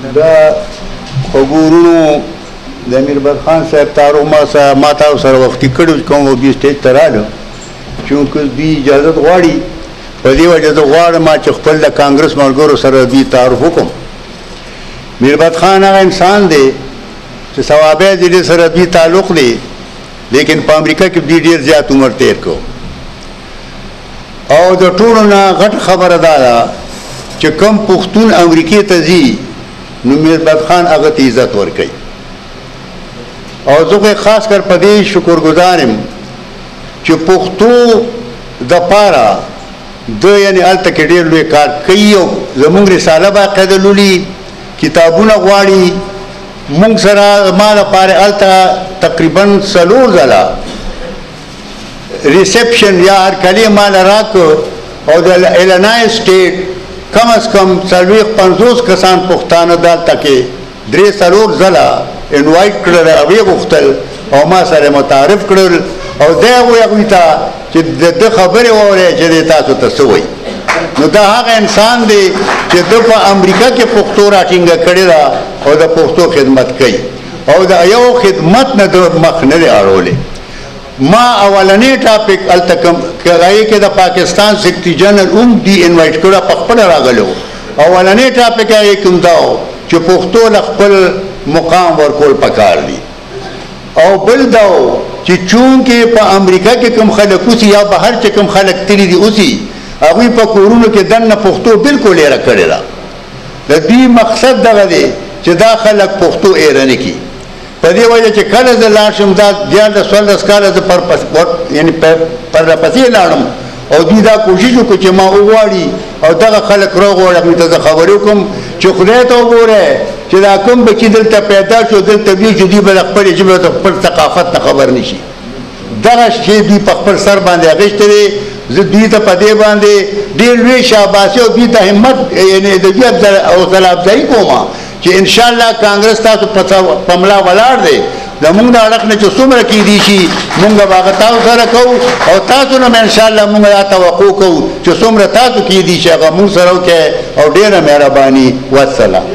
دا خوږو د میربت خان صاحب تعارف ما تاسو سره وختي کړی کوم بیا سټیج ته رالو، چونکه دوی اجازت غواړي، په دې وجه زه غواړم چې خپل د کانګرس ملګرو سره دوی تعارف وکړم. میربت خان هغه انسان دی چې صوابۍ ضلع سره دوی تعلق دی، لیکن په امریکا کې دوی ډېر زیات عمر تیر کړو. او د ټولو نه غټ خبره دا ده چې کوم پښتون امریکې ته ځي نو میربت خان هغه ته عزت ورکوي. او زه خو خاص کر په دې شکرګزار یم چې پښتو دپاره ده یعنې هلته کې ډېر لوی کار کوي او زموږ رساله باقاعده لولي، کتابونه غواړي. موږ سره ما دپاره هلته تقریبا 4 ځله ریسپشن یا هرکلی ما له راکړ او د الینای سټیټ کم از کم 40-50 کسان پښتانه دلته کې 3-4 ځله انوایټ کړل، هغوی غوښتل او ما سره متعارف کړل. او دی وایي هغوی ته چې د ده خبرې واورئ چې دی تاسو ته څه وایي. نو دا هغه انسان دی چې ده په امریکا کې پښتو راټینګه کړې ده او د پښتو خدمت کوي او د یو خدمت نه ده مخ نه دی اړولی. ما اولنې ټاپک هلته کوم هغې کې د پاکستان سیکرټري جنرل هم دوی انوایټ کړه، په خپله راغلی و. اولنې ټاپک هغې کې هم دا و چې پښتو له خپل مقام ورکول پکار دي. او بل دا و چې چونکې په امریکا کې کوم خلک اوسي یا بهر چې کوم خلک تللي دي اوسي، هغوی په کورونو کې دننه پښتو بالکل هېره کړې ده. د دوی مقصد دغه دی چې دا خلک پښتو هېره نه کړي. په دې وجه چې کله زه لاړ شم، دا 13-14 کاله زه پرلپسې لاړم او دوی دا کوشش وکړو چې ما وغواړي او دغه خلک راغواړي، هغوی ته زه خبرې وکړم چې خدای ته وګوره چې دا کوم بچي دلته پیدا شو، دلته لوی شو، دوی به د خپلې ژبې او د خپل ثقافت نه خبر نه شي. دغه شی دوی په خپل سر باندې اخیستی دی. زه دوی ته په دې باندې ډېر لوی شاباسي او دوی ته همت یعنې د دوی حوصله افزایي کوم چې انشاءالله کانګرس تاسو په ملا ولاړ دی. زمونږ د اړخ نه چې څومره کېدی شي مونږ به هغه تاسو سره کوو او تاسو نه به انشاءالله مونږ دا توقع کوو چې څومره تاسو کېدی شي هغه مونږ سره وکړئ. او ډېره مهرباني. والسلام.